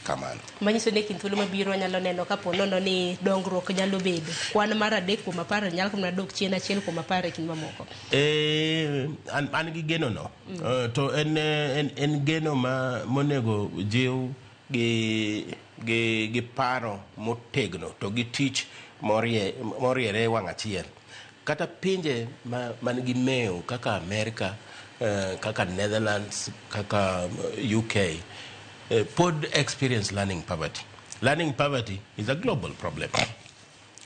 Kamano. Manyiso ni e kind thuolo mabiro wanyalo neno kapo nono ni dongruok nyalo bedo. Kwan mar 3 kuom 10 nyalo mana dok chien 1 kuom 10 e kind mamoko. An gi geno no. To en geno ma monego jiw gi paro motegno to gi tich moriere wang' achiel. Kata pinje man gi mewo kaka Amerika, kaka Netherlands, kaka UK, pod experience learning poverty. Learning poverty is a global problem.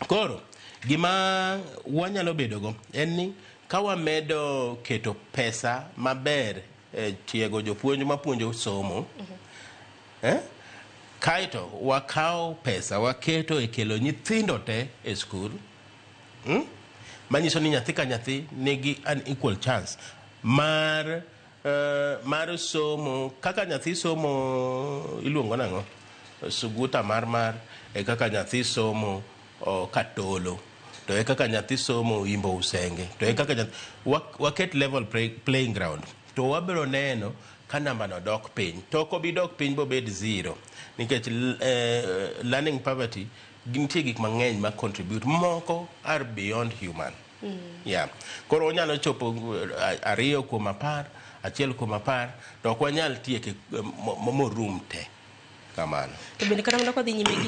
Koro, gima wanyalo bedogo en ni ka wamedo keto pesa maber e tiego jopuonj mapuonjo somo, eh? Kaeto wakawo pesa waketo e kelo nyithindo te e skul, Manyiso ni nyathi ka nyathi nigi an equal chance mar somo. Kaka nyathi somo iluongo nang'o, suguta mar e kaka nyathi somo katolo, to e kaka nyathi somo imbo usenge, to e kaka nyathi, waket level playing ground, to wabiro neno ka namba no dok piny. To ok obi dok piny bobed zero, nikech learning poverty nitie gik mang'eny ma contribute, moko are beyond human. Yeah. Koro onyalo chopo 2 kuom 10, 1 kuom 10, to ok wanyal tieke morum te. Kamano. To bende kata mana kodhi nyime gi